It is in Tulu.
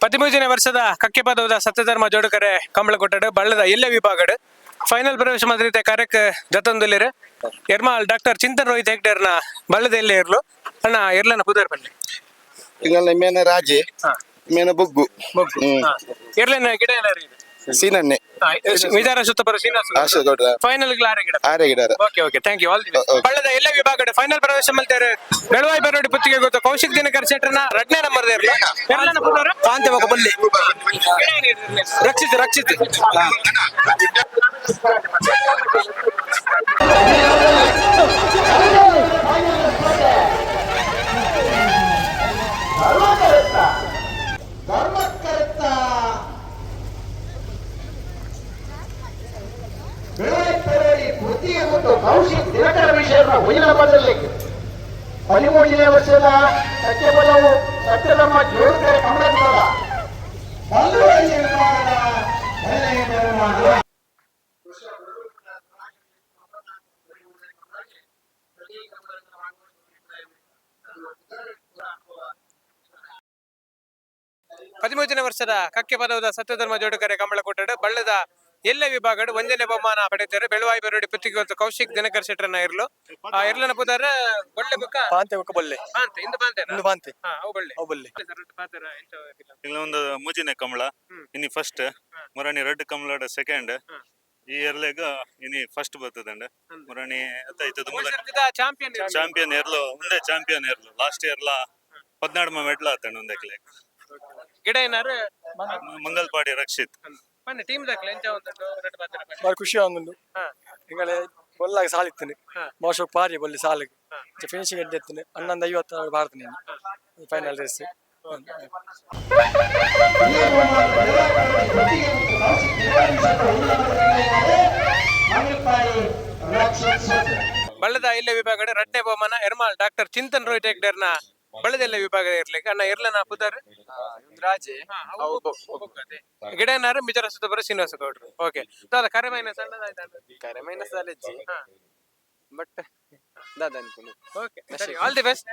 13ನೇ ವರ್ಷದ ಕಕ್ಕೆಪದವದ ಸತ್ಯಧರ್ಮ ಜೋಡುಕರೆ ಕಂಬಳಕೊಟ್ಟಡು ಬಳ್ಳದ ಎಲ್ಲೆ ವಿಭಾಗಡ್ ಫೈನಲ್ ಪ್ರವೇಶ ಮಾತ್ರ ಕಾರ್ಯಕ್ಕೆ ಜತೊಂದುಲ್ಲೆರ್. ಎರ್ಮಾಲ್ ಡಾಕ್ಟರ್ ಚಿಂತನ್ ರೋಹಿತ್ ಹೆಗ್ಡೇರ್ನ ಬಳ್ಳದ ಎಲ್ಲೆ ಇರ್ಲು. ಅಣ್ಣ, ಎರ್ಲನ ಪುದರ್ ಪನ್ಲೆ. ಇಂಗಲ್ನ ಮೇನ ರಾಜೆ. ಮೇನ ಬೊಗ್ಗು. ಎರ್ಲೆನ ಗಿಡ ಏನಾರು ಇದೆ? ಸೀನನ್ನೆ. ವಿಚಾರ ಸುತ್ತಪರ ಶ್ರೀನಿವಾಸ. ಆಶೆ ದೊಡ್ಡ. ಫೈನಲ್ ಆರೆ ಗಿಡ. ಆರೆ ಗಿಡ. Okay okay, thank you, all. ಬಳ್ಳದ ಎಲ್ಲ ವಿಭಾಗದ ಫೈನಲ್ ಪ್ರವೇಶ ಮಲ್ತೇರು ಬೆಳವಾಯಿ ಬರೋಡಿ ಪುತ್ತಿಗೆ ಗೊತ್ತು ಕೌಶಿಕ್ ದಿನಕರ್ ಶೆಟ್ಟರ್ನ ರಡ್ನೇ ನಂಬರ್ ಇರ್ಲು. ಎರ್ಲನ ಪುದರ್? ಪಾಂತೆ ಬೊಕ ಬಲ್ಲಿ. ಗಿಡ ಏನಿದೆ? ರಕ್ಷಿತ್ ರಕ್ಷಿತ್. ಧರ್ಮಕರ್ತ ಬೆಳವಣಿಗೆ ಪೃಥ್ವಿ ಮತ್ತು ಕೌಶಿಕ್ ದಿನಕರ ವಿಷಯವನ್ನು ಹುಯಿಲ ಬದಲಿಕ್ಕೆ 13ನೇ ವರ್ಷದ ಸತ್ಯಬಲವು ಸತ್ಯಧರ್ಮ ಜೋಡುಕರೆ ಕಮಲದ ಬಲ್ಲುವಳಿ ವಿಭಾಗದ ಮೊದಲನೇ ಬಹುಮಾನ. 13ನೇ ವರ್ಷದ ಕಕ್ಕೆ ಪದವದ ಸತ್ಯಧರ್ಮ ಜೋಡುಕರೆ ಕಂಬಳಕೋಟೆಡ್ ಬಳ್ಳದ ಎಲ್ಲ ವಿಭಾಗಡ್ ಒಂದನೇ ಬಹುಮಾನ ಪಡೆಯುತ್ತಾರೆ ಬೆಳವಾಯಿ ಬರೋಡಿ ಪುತ್ತಿಗೆ ಗೊತ್ತು ಕೌಶಿಕ್ ದಿನಕರ್ ಶೆಟ್ಟರ್ನ ಇರ್ಲು. ಆ ಇರ್ಲನ ಪುದರ್ ಬೊಳ್ಳೆ ಬುಕ್ಕ? ಪಾಂತೆ ಬೊಕ ಬಲ್ಲೆ. ಪಾಂತೆ ಇಂದು ಪಾಂತೆ. ಇಂದು ಪಾಂತೆ. ಹಾ, ಅವು ಬಳ್ಳೆ. ಅವು ಬಲ್ಲೆ. ಪಾತೆರ ಎಂಚ ಇಲ್ಲ. ಒಂದು ಮೂಜಿನೆ ಕಮಲ. ಇನಿ ಫಸ್ಟ್ ಮುರಾಣಿ ರೆಡ್ ಕಮಲಡ ಸೆಕೆಂಡ್. ಈ ಎರ್ಲೆಗ್ ಇನಿ ಫಸ್ಟ್ ಬರ್ತದಂಡ ಮುರಾಣಿ ಅತ್ತ ಮೂರು ಸರ್ತಿದ ಚಾಂಪಿಯನ್. ಚಾಂಪಿಯನ್ ಎರ್ಲು, ಒಂದೇ ಚಾಂಪಿಯನ್ ಎರ್ಲು. ಲಾಸ್ಟ್ ಇಯರ್ಲ 14 ಮೆಡ್ಲ ಆತಂಡ ಒಂದಕ್ಲೆ. ಗಿಡ ಏನಾರು? ಮಂಗಲ್ಪಾಡಿ ರಕ್ಷಿತ್. ಬನ್ನಿ, ಟೀಮ್ ದಾಖಲೆ ಎಂಚ ಒಂದು ರೆಡ್ ಪಾತೆರ ಬನ್ನಿ. ಬಾರಿ ಖುಷಿ ಆವೊಂದುಂಡು. ಎಂಗಲೆ ಬೊಲ್ಲಾಗ ಸಾಲಿತ್ತುಂಡು. ಮೋಶಕ್ ಪಾರಿ ಬೊಲ್ಲಿ ಸಾಲಿಗ್ ಫಿನಿಶಿಂಗ್ ಎಡ್ಡೆ ಇತ್ತುಂಡು. 11:56 ಭಾರತ ಫೈನಲ್ ರೇಸ್. ಈ ಬಹುಮಾನ ಬೆಳವಣಿಗೆ ಪೃಥ್ವಿ ಮತ್ತು ಕೌಶಿಕ್ ದಿನಕರ ವಿಷಯವನ್ನು ಹುಯಿಲ ಬದಲಿದ್ದಾರೆ ಮಂಗಲ್ಪಾಡಿ ರಕ್ಷಿತ್ ಶೆಟ್ಟಿ. ಬಳ್ಳದ ಇಲ್ಲ ವಿಭಾಗದ ರಡ್ನೇ ಬಹುಮಾನ ಎರ್ಮಾಲ್ ಡಾಕ್ಟರ್ ಚಿಂತನ್ ರೋಹಿತ್ ಹೆಗ್ಡೇರ್ನ ಬಳ್ಳದೆಲ್ಲ ವಿಭಾಗದ ಇರ್ಲಿಕ್ಕೆ. ಅಣ್ಣ, ಇರ್ಲನ ಪುದರ್? ರಾಜೆ. ಗಿಡ ಏನಾರು? ಮಿಜರ ಸುತ್ತಬರ ಶ್ರೀನಿವಾಸ ಗೌಡ್ರು. ಓಕೆ, ದಾದ ಕರೆ ಮೈನಸ್ ಕರೆ ಮೈನಸ್ ಅಲೆಜ್ಜಿ, ಬಟ್ ದಾದ ಅನ್ಕೊಂಡು. Okay, all the best.